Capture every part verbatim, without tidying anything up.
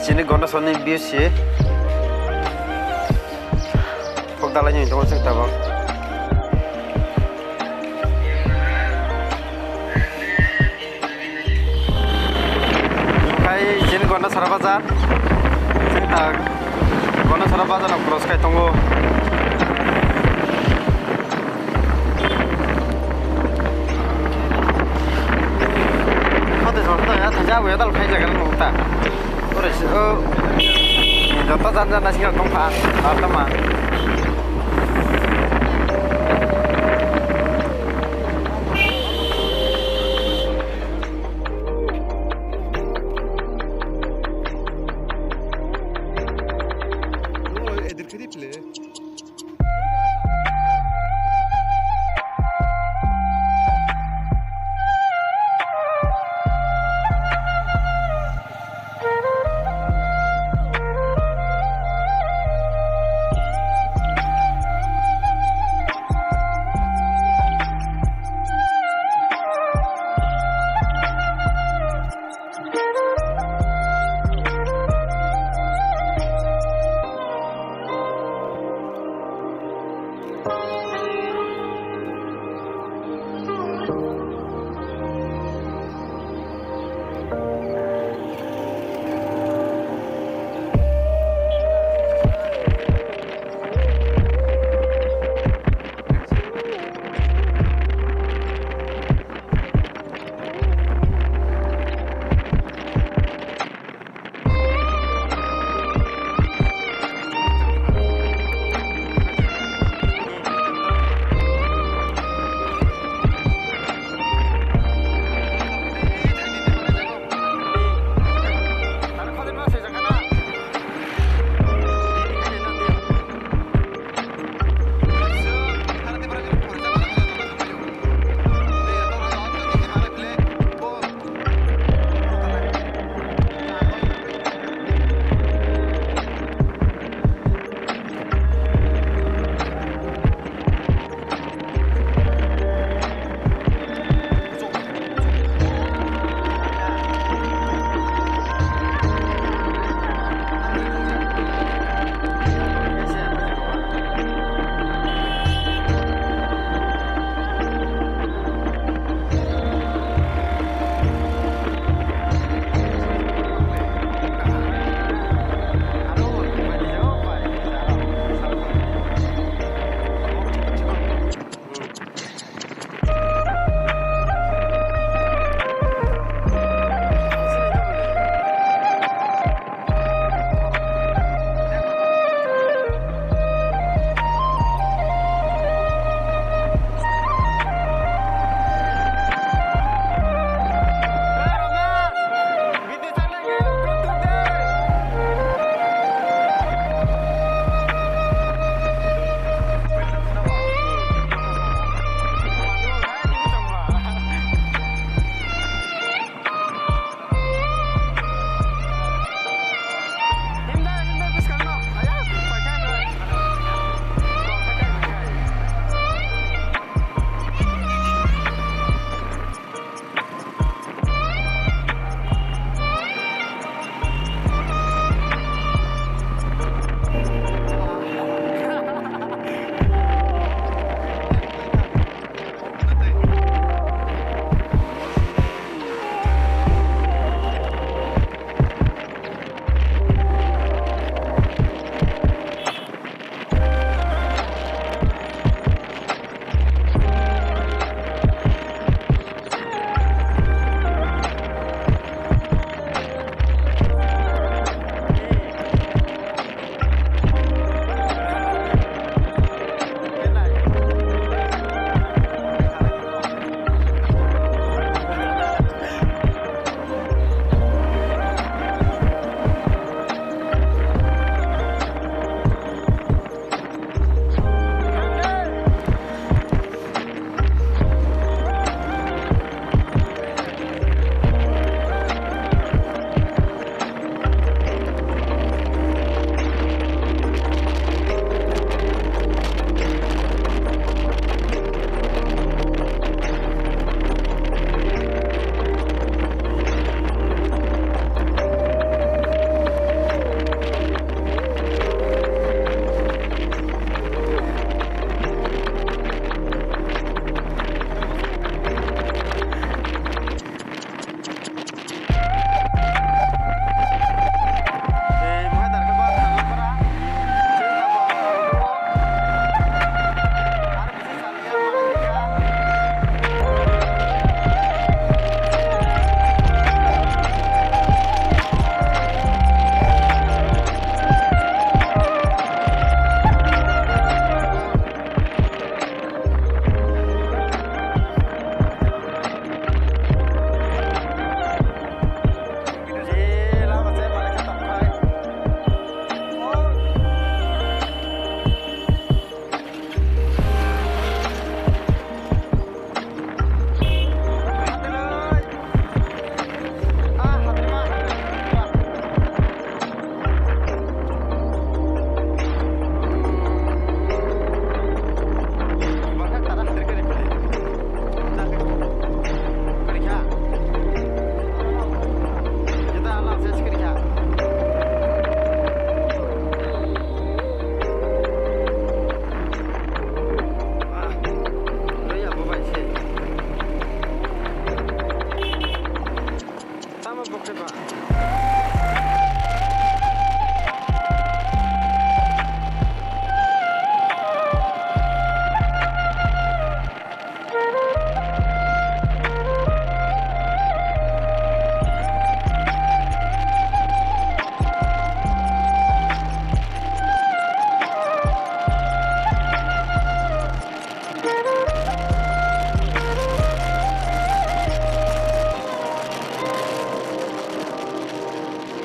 Chini Gondasarani view si. Kok dalai ni tongo chwng tabok. Khai chini Gondasara bazar. Chwng ta Gondasara bazar no cross khai tongo. Hote jor hote ya thaja abu ya dal khai jaga nang ta. Ore si o. Joto jan jan na singa tong kha. Ar tama.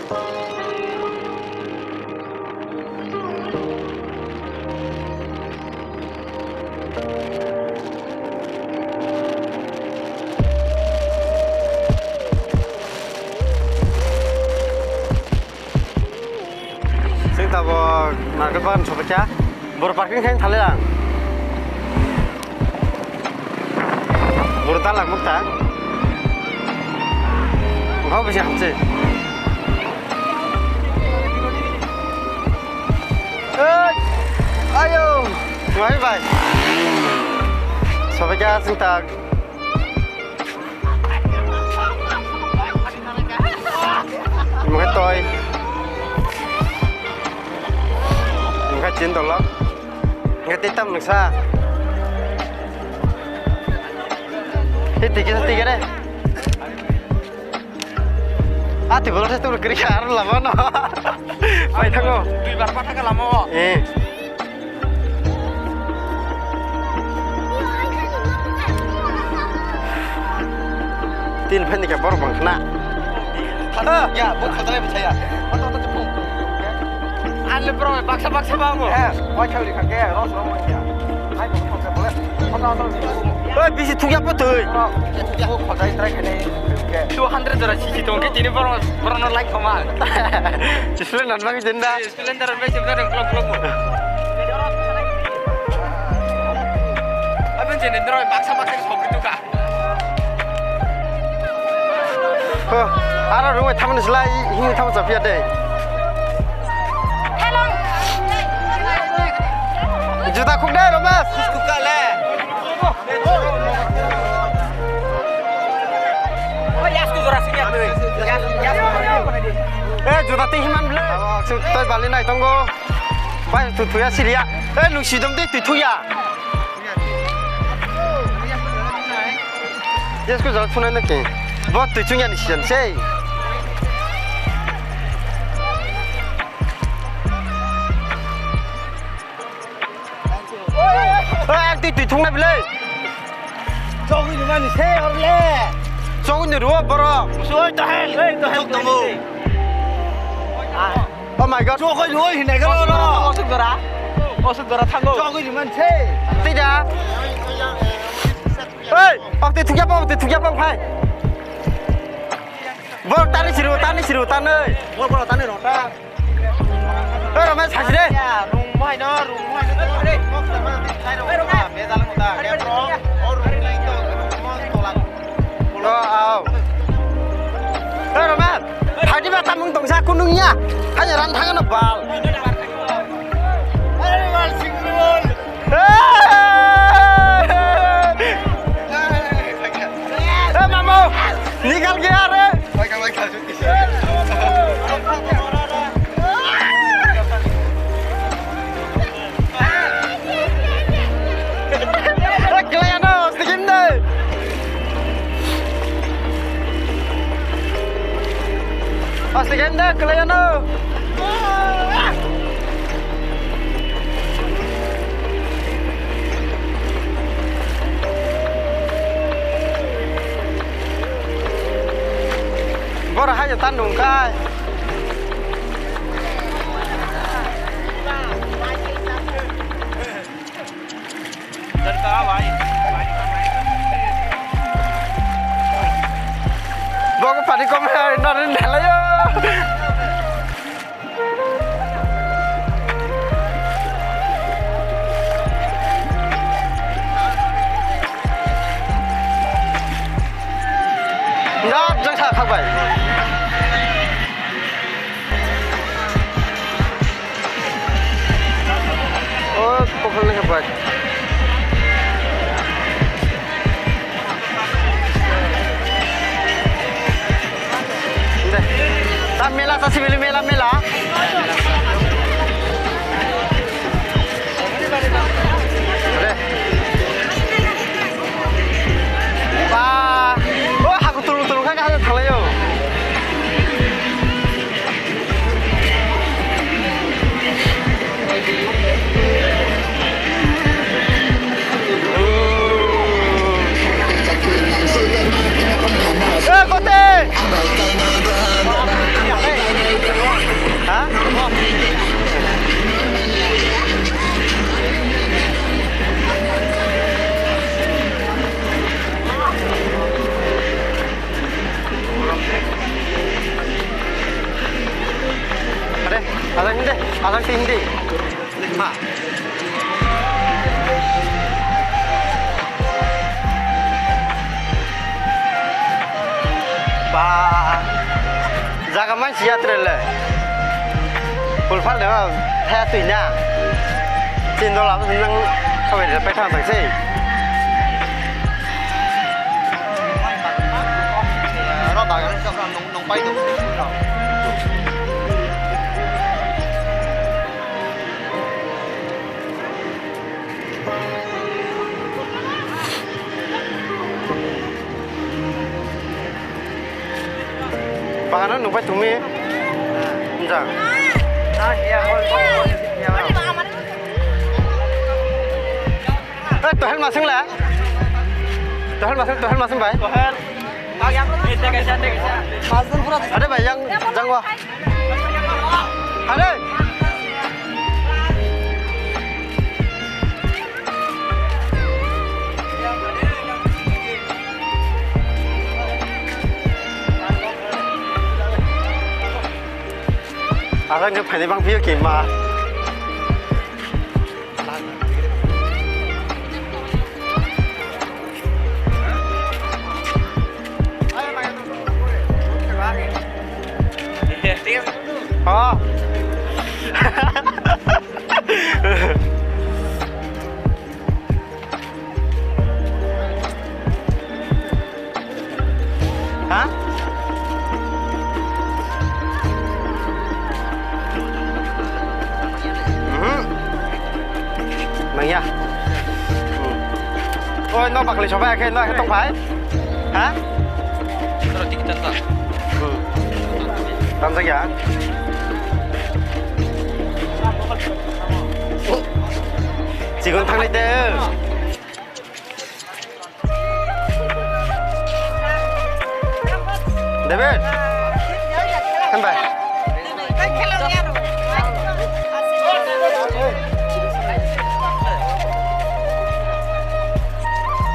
Sing tabok narkol bagan sobaikha. Boro parking khe thale ang. Boro dalang mukta. Ngau bisi hamse. Ei, ayo. Bye bye. Sobaikha sing tak. Mungkha toi. Mungkha chin dolok. Mungkha tei tam nungsa. Hei, tiki, tiki re. Ah, tui bolok se tui kiri kha, aro lama no. Pai thango. Dui bar pa thangkha lama o. Eh. Tin phan ni khe borok bang khna. Ah. Ya, bo khajai bwsaya. Ano borok baksa baksa ba mo. Eh, wai khali kha ke, ros ros wai ya. Hai bo khajai bole. Khajai to. Oi, bisi thukya po tui. Two hundred jora sisi tong khe tini borok, borok no like khoma. Sisle nan bagi jenda. Splendor bai se bwrang klok klok bo. Abang jene droi baksa baksa sok gitu ka. Ho, aro rungoi thamani slai hini thamo chapia de. Hello. Juta khuk de Romas. Khuk ka le. Eh, juda twi himan ble. Twi bali nai tongo. Bai, twi thuya siliya. Eh, nung sidom twi twi thuya. Yes, ko jal thunai na ke. Bo twi chungya ni siyan sei. Oi, ang twi twi thungnai bwle. Chogwi ni mani se orle. Chogwi ni ruo borok. Musoi to hel. Ei, to hel tongo. Oh my God. Chogwi ni oi hinai garo ro. Osuk dora. Osuk dora thango. Chogwi ni man se. Tida. Ei, ok twi thukya pa, ok twi thukya pa phai. Borok tani siru, tani siru, tani. Borok tani rota. Oi, Rama, sajre. Ya, rung mohai no, rung mohai no. Oi, Rama. Bejal muda, kepro, o rung ni to, mo tolak. O, au. Oi, Rama, thadi ba tamung tongsa kunung ya. Hanya ran thangano bal. Oi, bal singrul. ए मामू, निकल गया रे। ए, क्लैनो, सिकिम दे। Asli ganda, kalian no. Bor hai tan dong kai. Bogo pani kom hai, narin dhalayo. Birat jang sa khak bai. O, kokol ni hebat. De. Ta mela ta sibili mela, mela. De. Ba. O, haku tulu tulu kha, kha thalai o. Eh, kote! Ajak hindi, ajak ti hindi. Ha. Ba, jaga mansi yatre le. Pulpal de ba, thaya twi na. Tin dola nang khabai de pai thang thang sei. Ro ba, nong pai tu. Bahano nukbai tumi. Jang. Eh, tohel masing la. Tohel masing, tohel masing bai. Ada bai yang jangwa. Hare. Asal ke phani bang piyo kima. Oh. Ha? Mhm. Maya. Hmm. Oi, no bakli sobai akhe, no akhe tong phai. Ha? Toro ticket ta. Hmm. Tanjak ya. Chikon thangnai te. David. Hambai.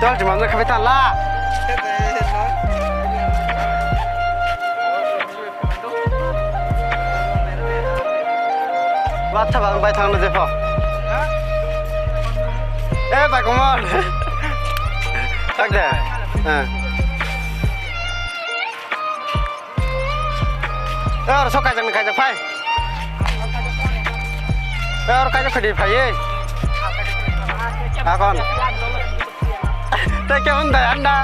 Tol jumam na khabai ta la. Watha bang bai thangno jepho. Eh, bai komon. Tak de. Eh. Eh, oro sok kaijak ni kaijak phai. Eh, oro kaijak phai di phai, eh. Akon. Tei khe hwn dai anda.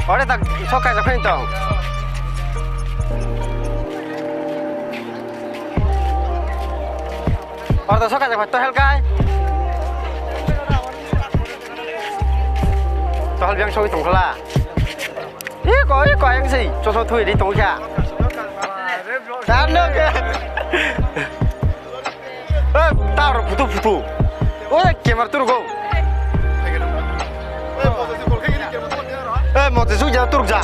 Ore tak sok kaijak phai tong. Ore tak sok kaijak phai to hel kai. To hel biang soi tong khala. Iko, iko, ayang sei, choso thui di tong kha. Ano ke? Eh, tar phutu phutu. Oi, camera turuk go. Eh, mo jesu ja turuk ja.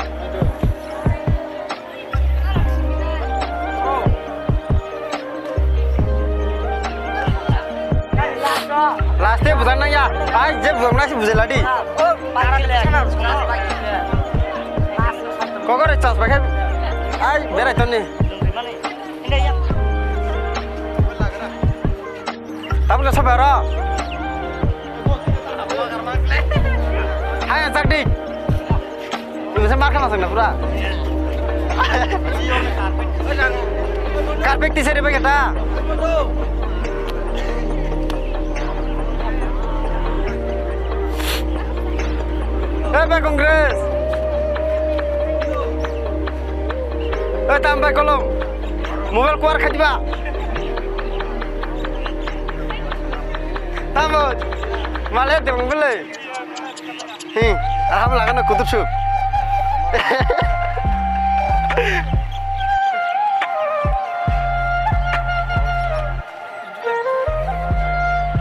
Last e bujar nang ya. Ai, je bujar nang si bujai ladi. Kokore chas pakai. Ai, berai toni. Tabuk le sobe oro. Hai, jak di. Ini saya makan langsung dah, pura. Karpet di sini pakai ta. Eh, Pak Kongres. Eh, tambah kolom. Mobile kuar khajiba. Tamo, male dong bele. Hi, aham lagana kutup suk.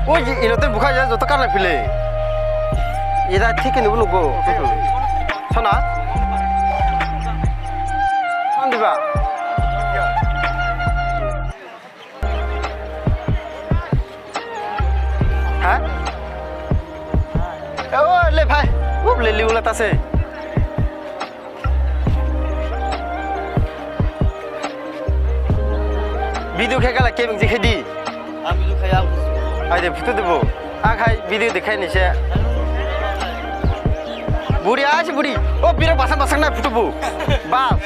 Oi, ino tei bukha ya joto karna phile. Ida thik ni bulu go. Sona. Andiba. Ha? O le bhai, o le liula ta se. Video khe kala kebeng je khe di. Ang video khai ang. Ai de photo de bo. A khai video de khai ni se. Buri a se buri. O bira basa basa na photo bo. Bas.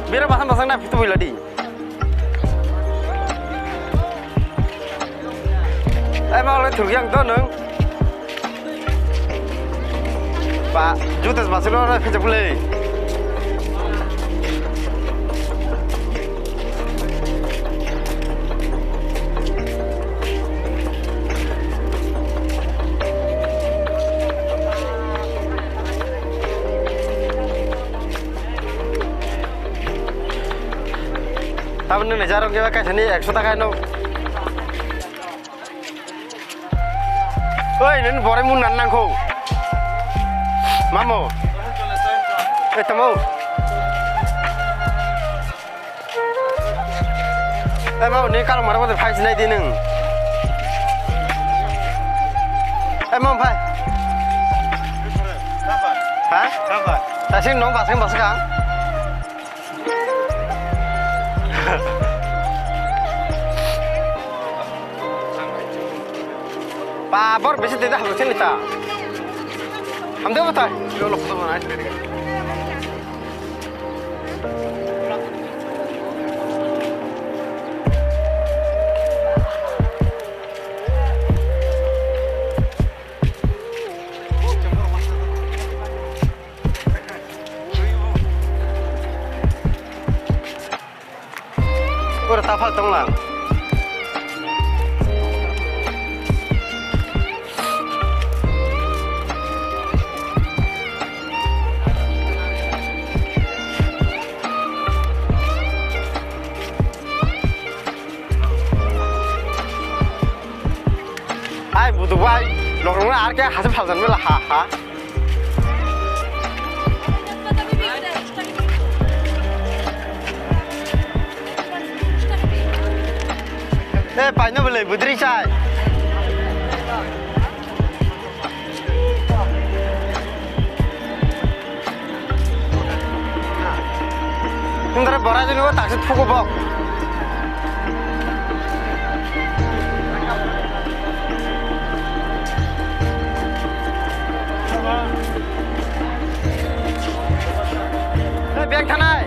Bira basa basa na photo bo ladi. Ai ma le thurgi ang to nung. Ba, jutas masuk lo, kecap le. Tabuk nini jarok keba kaisa ni ekso taka no. Oi, nini borai mun nan nangkho. Mamo. Eh, tamo. Eh, mamo, ni kalo mara bote phai sinai di nung. Eh, mamo, phai. Ha? Tasing nong basing basing kang. Ba, bor bisi tei da hamsini ta. Hamde bo tai. Oro taphal tonglang. Ai, budu bai, lorong ar khe hase phaljan mela ha, ha. Eh, paino bole, budri chai. Nung dara bora jani o taksi thugo bok. Hei, beng thanai.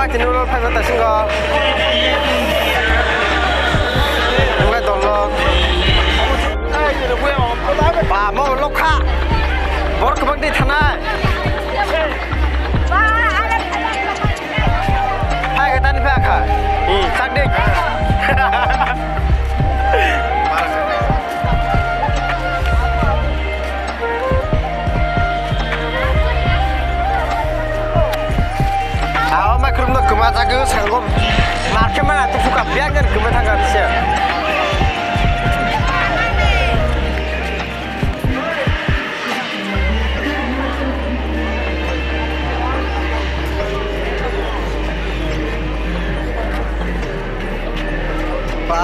Tini ulo phaiba tasingo. Wngkha dolo. Ba, mo lokha. Borok kwbang twi thanai. Phai khe tani phai kha. Hmm, sak di. Aw, mai khrum no kwma jagwi sango. Mar khe mana tu suka biang jan kwma thang kha se. Ba.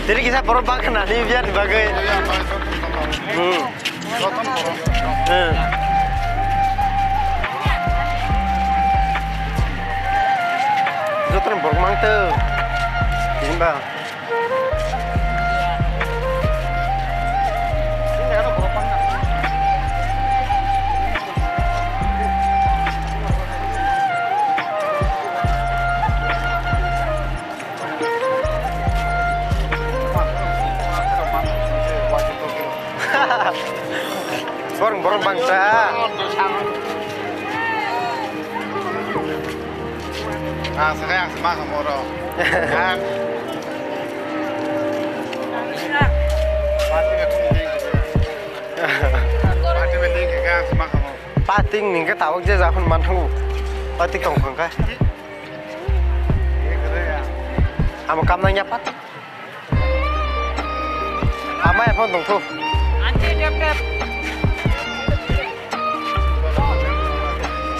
Tini kisa borok bangkha nani biani bagwi. Hmm. Hmm. Jotono borok mangtw. Himba. Borong borong bangsa. Ang sakai ang sama kamu ro. Kan. Pati betul ni. Pati betul ni kan sama kamu. Pati ni ke tawak je jahon manthu. Pati kong kong ka. Amo kam nang ya pati. Amai aphano tongthu.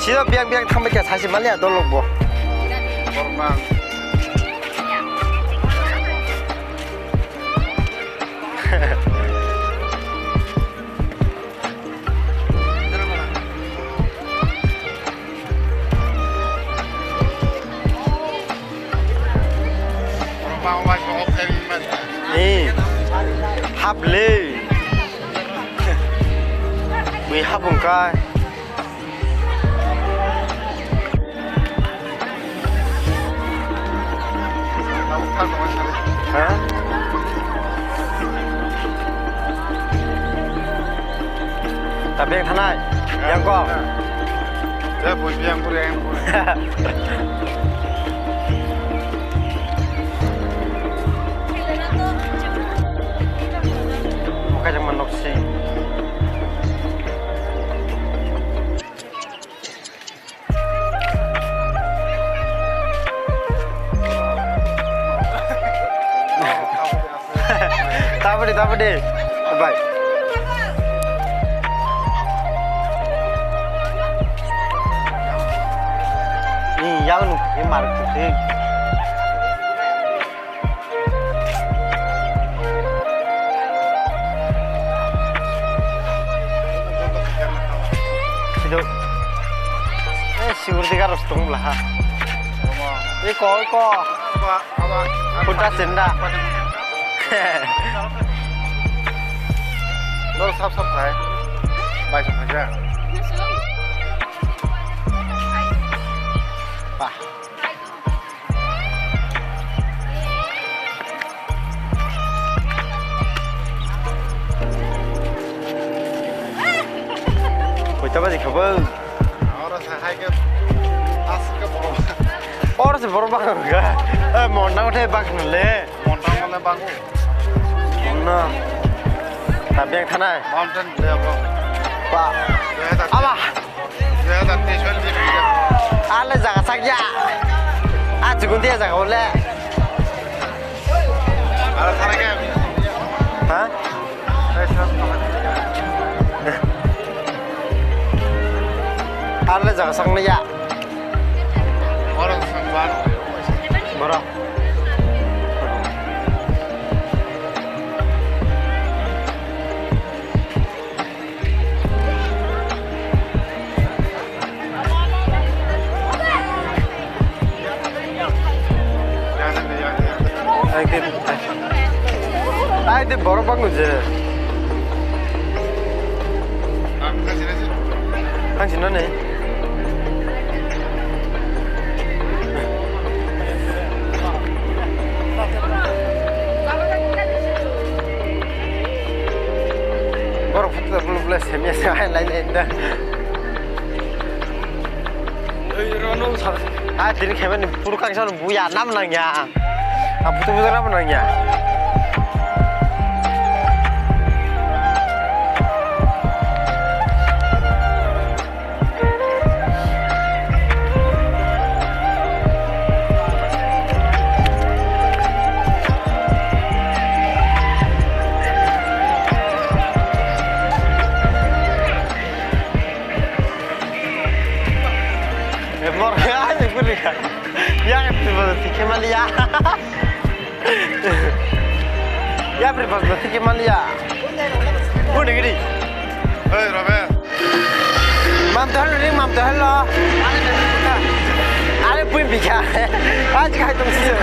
Siro biang biang thangbai kha sachi maliya dolok bo. Eh, hap le. Bui hap wngkha. Ha? Tabeng thanai, yang kok. Ya, bui yang bui yang bui. Muka jangan manok sih. Tabadi, tabadi. Bye. Ni yang nu, ni mar tu sih. Sido. Eh, security guard rok tong bwla ha. Iko, iko. Kunta senda. Nor sap sap khai. Bai sap khai. Bah. Koita baji kha bo? Oro se hai khe, as khe borok. Oro se borok bang kha. Eh, mon nang the bang le. Mon nang le bang. Na. Ta beng thanai. Mountain le bo. Ba. Dui hajar. Aba. Dui hajar teis le. Ale jaga sak ya. A chukun dia jaga ole. Ara thana ke? Ha? Arle jaga sakni ya. Borok sangwan. Borok. Ai de borok bang je. Ang sino ne. Borok photo bulu bulu semya se hai lai lai da. Ei, rono sa. Ah, tini khaimani puru kangsa no buya nam nang ya. Ah, butu butu nam nang ya. Mor ya, ni guli ya. Ya, ni bos, si kemali ya. Ya, pri pas berarti ke malia. Udah gini. Hei, Robert. Mam tuh halo ring, mam tuh halo. Ada pun bisa. Aja kai tung sih.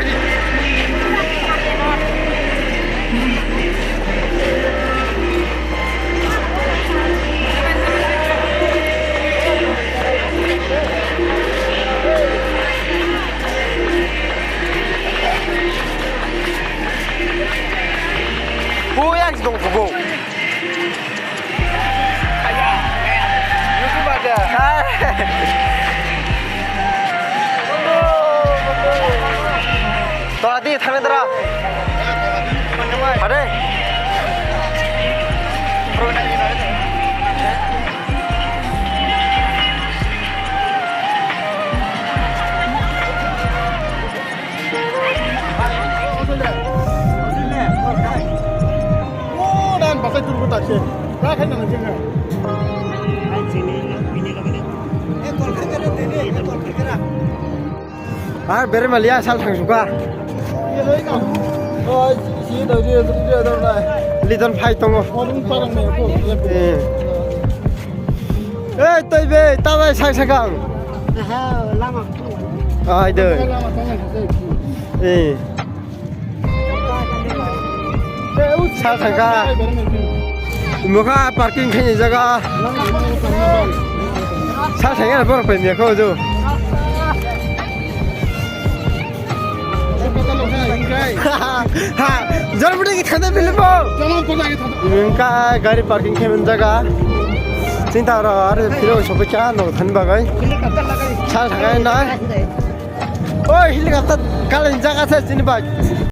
Bo yang si dong thugo. Tora di thangna dara. Hade. Ar bere malia sal thang suka. Lidon phai tongo. Eh. Eh, toi be, ta bai sak sakang. Aha, lama. Ai de. Eh. Sal thangkha. Mokha parking khaini jaga. Sal thangya borok pai mekho jo. Ha, jor budi ki thanda philip bo. Wngkha gari parking khaimani jaga. Chinta oro aro philip sopikha no thani bagai. Sal thangya na. Oi, helicopter kalani jaga se chini bai.